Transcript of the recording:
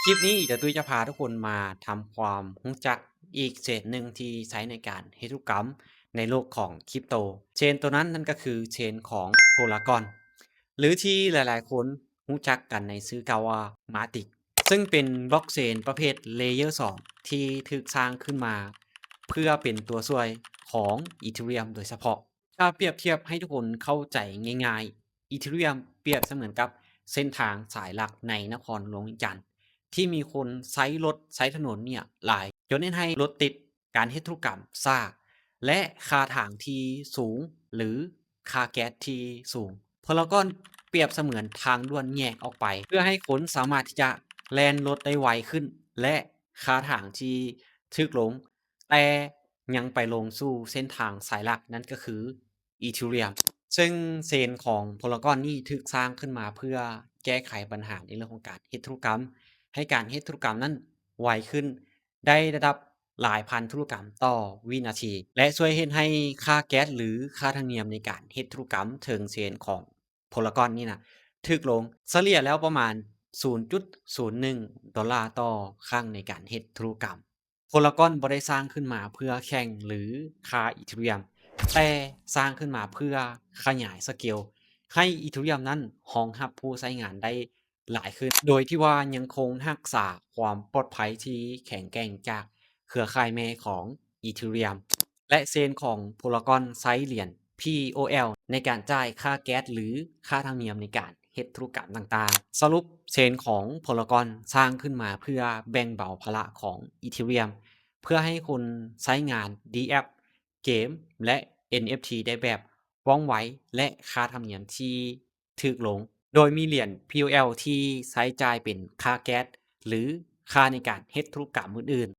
ຄລິບນີ້ດຽວຕຸ້ຍຈະພາທຸກຄົນມາທຳຄວາມຮູ້ຈັກອີກເຊນໜຶ່ງທີ່ໃຊ້ໃນການເຮັດທຸລະກຳໃນໂລກຂອງຄຣິບໂຕ ເຊນໂຕນັ້ນນັ້ນກໍຄືເຊນຂອງໂພລາກອນ ຫຼືທີ່ຫຼາຍໆຄົນຮູ້ຈັກກັນໃນຊື່ເກົ່າວ່າມາຕິກ ເຊິ່ງເປັນບລັອກເຊນປະເພດເລເຢີສອງທີ່ຖືກສ້າງຂຶ້ນມາເພື່ອເປັນຕົວຊ່ວຍຂອງອີເທີຣຽມໂດຍສະເພາະ. ຖ້າປຽບທຽບໃຫ້ທຸກຄົນເຂົ້າໃຈງ່າຍໆ ອີເທີຣຽມປຽບສະເໝືອນກັບເສັ້ນທາງສາຍຫຼັກໃນນະຄອນຫຼວງວຽງຈັນ ທີ່ມີຄົນໃຊ້ລົດໃຊ້ຖະໜົນເນີ້ຍຫຼາຍ ຈົນເຮັດໃຫ້ລົດຕິດ, ການເຮັດທຸລະກຳຊ້າ ແລະ ຄ່າທາງທີ່ສູງ ຫຼື ຄ່າແກັສທີ່ສູງ. ໂພລາກອນປຽບສະເໝືອນທາງດ່ວນແຍກອອກໄປ ເພື່ອໃຫ້ຄົນສາມາດທີ່ຈະແລ່ນລົດໄດ້ໄວຂຶ້ນ ແລະ ຄ່າທາງທີ່ຖືກລົງ ແຕ່ຍັງໄປລົງສູ່ເສັ້ນທາງສາຍຫຼັກ ນັ້ນກໍຄືອີເທີຣຽມ ເຊິ່ງເຊນຂອງໂພລາກອນນີ້ຖືກສ້າງຂຶ້ນມາເພື່ອແກ້ໄຂບັນຫາໃນເລື່ອງຂອງການເຮັດທຸລະກຳ ໃຫ້ການເຮັດທຸລະກຳນັ້ນໄວຂຶ້ນ ໄດ້ລະດັບຫຼາຍພັນທຸລະກຳຕໍ່ວິນາທີ ແລະ ຊ່ວຍເຮັດໃຫ້ຄ່າແກັສ ຫຼື ຄ່າທຳນຽມໃນການເຮັດທຸລະກຳເທິງເຊນຂອງໂພລາກອນນີ້ນະຖືກລົງ ສະເລ່ຍແລ້ວປະມານສູນຈຸດສູນໜຶ່ງໂດລາຕໍ່ຄັ້ງໃນການເຮັດທຸລະກຳ. ໂພລາກອນບໍ່ໄດ້ສ້າງຂຶ້ນມາເພື່ອແຂ່ງ ຫຼື ຂ້າອີເທີຣຽມ ແຕ່ສ້າງຂຶ້ນມາເພື່ອຂະຫຍາຍສະເກວໃຫ້ອີເທີຣຽມນັ້ນຮອງຮັບຜູ້ໃຊ້ງານໄດ້ຫຼາຍຂຶ້ນ ໂດຍທີ່ວ່າຍັງຄົງຮັກສາຄວາມປອດໄພທີ່ແຂງແກ່ງຈາກເຄືອຂ່າຍແມ່ຂອງອີເທີຣຽມ ແລະ ເຊນຂອງໂພລາກອນໃຊ້ຫຼຽນ ພີໂອແອລ ໃນການຈ່າຍຄ່າແກັສ ຫຼື ຄ່າທຳນຽມໃນການເຮັດທຸລະກຳຕ່າງໆ. ສະຫຼຸບ ເຊນຂອງໂພລາກອນສ້າງຂຶ້ນມາເພື່ອແບ່ງເບົາພາລະຂອງອີເທີຣຽມ ເພື່ອໃຫ້ຄົນໃຊ້ງານດີແອັບ, ເກມ ແລະ ເອັນເອັບທີ ໄດ້ແບບວ່ອງໄວ ແລະ ຄ່າທຳນຽມທີ່ຖືກລົງ ໂດຍມີຫຼຽນ ພີໂອແອລ ທີ່ໃຊ້ຈ່າຍເປັນຄ່າແກັສ ຫຼື ຄ່າໃນການເຮັດທຸລະກຳອື່ນໆ.